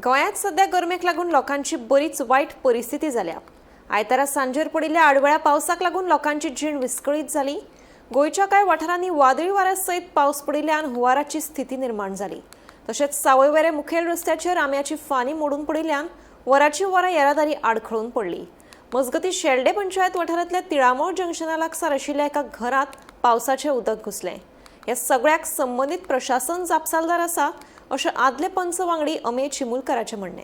गोंयांत सध्या गरमेक लागून लोकांची बरीच वायट परिस्थिती जाल्या. आयतारा सांजेर पडिल्ल्या आडवेळ्या पावसाक लागून लोकांची जीण विस्कळीत जाली. गोंयच्या कांय वाठारांनी वादळी वाऱ्या सयत पावस पडिल्ल्यान हुंवाराची स्थिती निर्माण जाली. तशेंच सावयवेरें मुखेल रस्त्याचेर आंब्याची फानी मोडून पडिल्ल्यान वराची वरां येरादारी आडखळून पडली. मजगतीं शेल्डें पंचायत वाठारांतल्या तिळामोळ जंक्शना लागसार आशिल्ल्या एका घरांत पावसाचें उदक घुसलें. ह्या सगळ्याक संबंदीत प्रशासन जापसालदार आसा अशें आदले पंच वांगडी अमेय चिमुलकाराचें म्हणणें.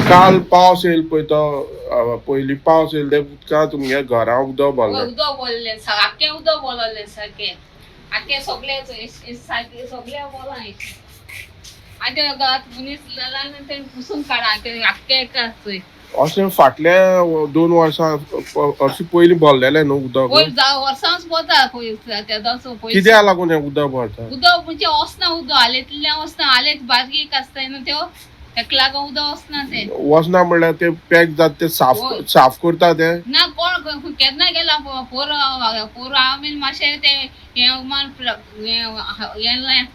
काल पावस येयल पळय तो पयलीं पावस येयल ते उदकां तुमगे घरा उदक भरलें. उदक भरलें, आख्खें उदक भरलें सारकें, आख्खें सगळें सारकें सगळें भरलां. आतां घरांत मनीस ल्हान तें पुसून काडा तें आख्खें एकाच. अशें फाटल्या 2 वर्सां अशें पयलीं भरलेलें न्हू उदक? वर्सांच भरता तेदोच. कित्याक लागून हें उदक भरता? उदक म्हणजे वचना उदक हालेंतल्यान वचना, हालेंत बारीक आसता न्हू त्यो, तेका लागून उदक वचना तें. वचना म्हणल्यार ते पॅक जाता ते साफ साफ करता ते? ना, कोण केन्ना गेला पोर पोर आमी मातशें तें हें मान हें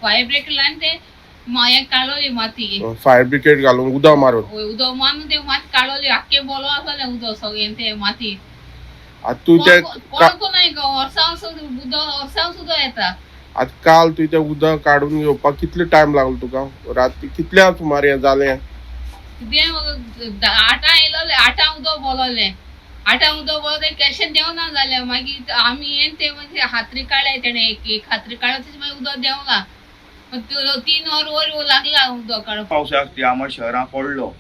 फायर ब्रेक लावन तें हें काडली माती. फायर ब्रिगेड घालून उदक मारून? उदक मारून तें माती काडली, आख्खें बोलो आसलें उदक सगळें तें माती. आतां तूं तें कोण कोण वर्सां उदक वर्सां सुद्दां येता. आतां काल तुवें तें उदक काडून घेवपाक कितलो टायम लागलो तुका? राती कितल्या सुमार हें जालें? कितें 8 येयलोलें, 8 उदक बोलवलें, 8 उदक बोललें, कशें देंवना जालें. मागीर आमी येवन तें मागीर हातरी काडलें, तेणें एक एक हातरी काडलें, तशें मागीर उदक देंवलां. 3 वर वयर लागला उदक काडपाक. पावसाक तिळामळ शहरां पडलो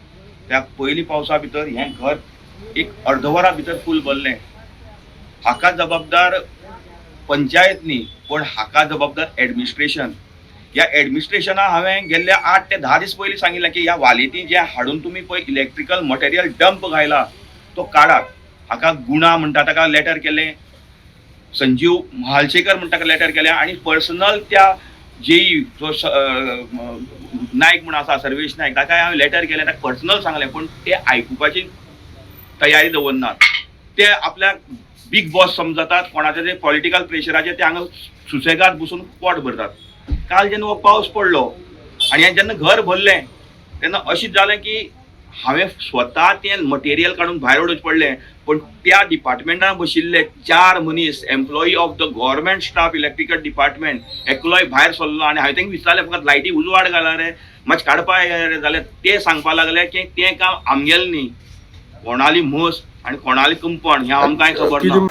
त्या पयलीं पावसा भितर हें घर एक अर्द वरा भितर फूल भरलें. हाका जबाबदार पंचायत न्ही, पूण हाका जबाबदार एडमिनिस्ट्रेशन. ह्या एडमिनिस्ट्रेशना हांवें गेल्ल्या 8 ते 10 दीस पयलीं सांगिल्लें की ह्या वालींनी जें हाडून तुमी पळय इलेक्ट्रिकल मटेरियल डंप घायला तो काडात. हाका गुणा म्हणटा ताका लेटर केलें, संजीव म्हालशेकर म्हणटा ताका लेटर केलें आनी पर्सनल त्या जेई जो नायक म्हूण आसा सर्वेश नायक ताका हांवें लेटर केलें, ताका पर्सनल सांगलें, पूण ते आयकुपाची तयारी दवरनात. ते आपल्याक बीग बॉस समजतात, कोणाचे ते पॉलिटिकल प्रेशराचे ते हांगा सुसेगाद बसून पोट भरतात. काल जेन्ना हो पावस पडलो आनी हें जेन्ना घर भरलें तेन्ना अशें जालें की हांवें स्वता तें मटेरियल काडून भायर उडोवचें पडलें. पूण त्या डिपार्टमेंटान बशिल्ले 4 मनीस employee of the government staff electrical department एकलोय भायर सरलो आनी हांवें तांकां विचारलें फकत लायटी उजवाड घाला रे मातशें काडपाक रे, जाल्यार ते सांगपाक लागले की तें काम आमगेलें न्ही, कोणाली म्हस आनी कोणाली कुंपण हें आमकां कांय खबर ना.